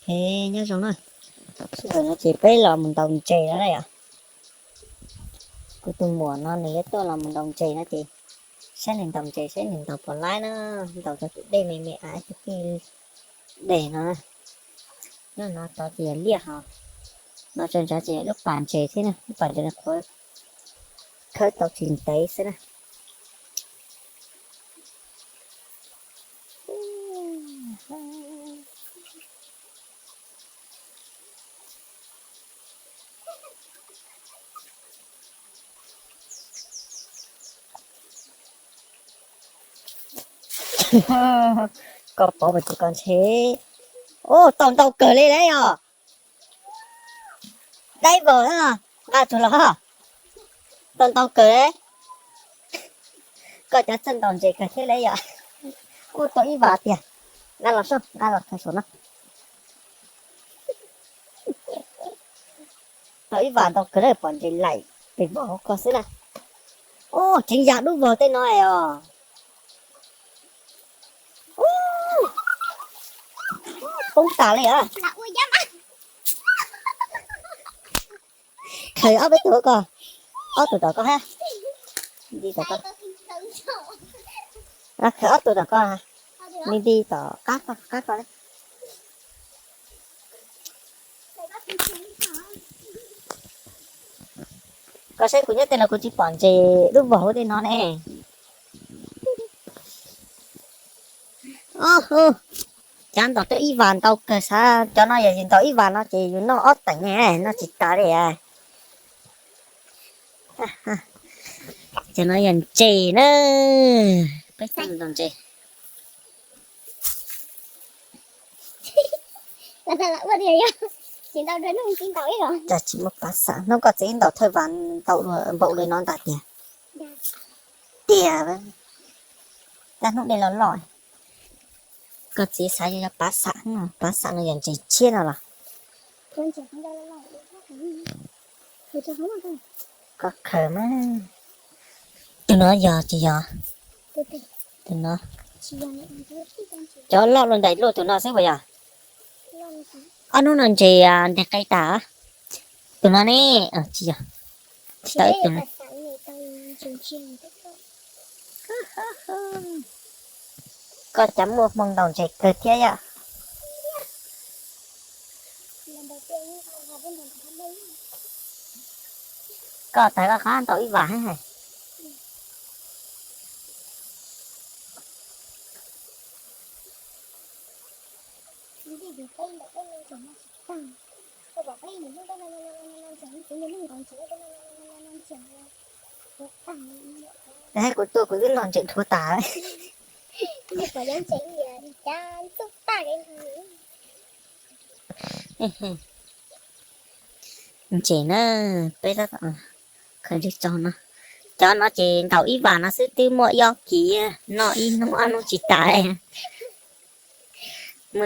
Nyob zoo na, sawv daws no ces peb los mus ntaus ntses no na yom. Kuv tus muam no nws yuav tuaj los mus ntaus ntses no ces saib nws ntaus ntses, saib nws ntaus puas laib na, ntaus rau tus dej me me av tus tij dej no. Nyob no tod ces yog liaj hos, no tso ntsav ces yog lub pas ntses thiab na, lub pas ntses no qhuav khawb tau tsis ntev xwb na. Koj pov mas tsis koj ntshe. Ua tau ntau kawg li lauj yog. Dai vos, nqa tug los. Tau ntau kawg li. Koj cov txawj ntaus ntses kawg thiab lauj yom. Ua tau ib vas tiag. Nqa los soj, nqa los khaws saum no. Tau ib vas ntau kawg li, pom ntses laim pes vog hauv ko xwb na. Ua tseev yam dub vog tej no os. Poob tas li os. Khaws ob peb tug ko, ob tug tom ko hab, nti tom ko, khaws ob tug tom ko, nti nti tom qab ko, qab ko. Koj saib kuv nyob tej no kuv tsis pom ntses dub vog tej no ne. Cov ntaus twb ib vas ntau kawg xav, cov no yog yus ntaus ib vas no ces yus noj ob teev ne, noj tsis tas li. Cov no yog ntses na, peb ntaus ntses. Cas tsis muaj pav xam, hnub koj txiv ntaus thawj vas ntau npaum li no ntag tiag. Tiag, tab hnub dej loj loj. Koj txiv xav yog pav xam, pav xam no yog ntses tshiab no los. Koj khaws mas. Tus no yog tsis yog? Tus no. Cov loj luaj ntais luaj tus no xwb puas yog? Ob hnub no ntses ntes qe tas. Tus no ne, tsis yog. Tsis tau ib tug. Koj cas muaj hmoo ntaus ntses kawg thiab yom. Koj tas koj qab ntaus ib vas hais. Kuv tuaj kuv twb los ntses dhuav tas. Ntses na, peb tab tom khaws ntses tso no. Cov no ces ntaus ib vas no xwb twb muaj ib ob kis, noj ib hnub ob hnub tsis tas li.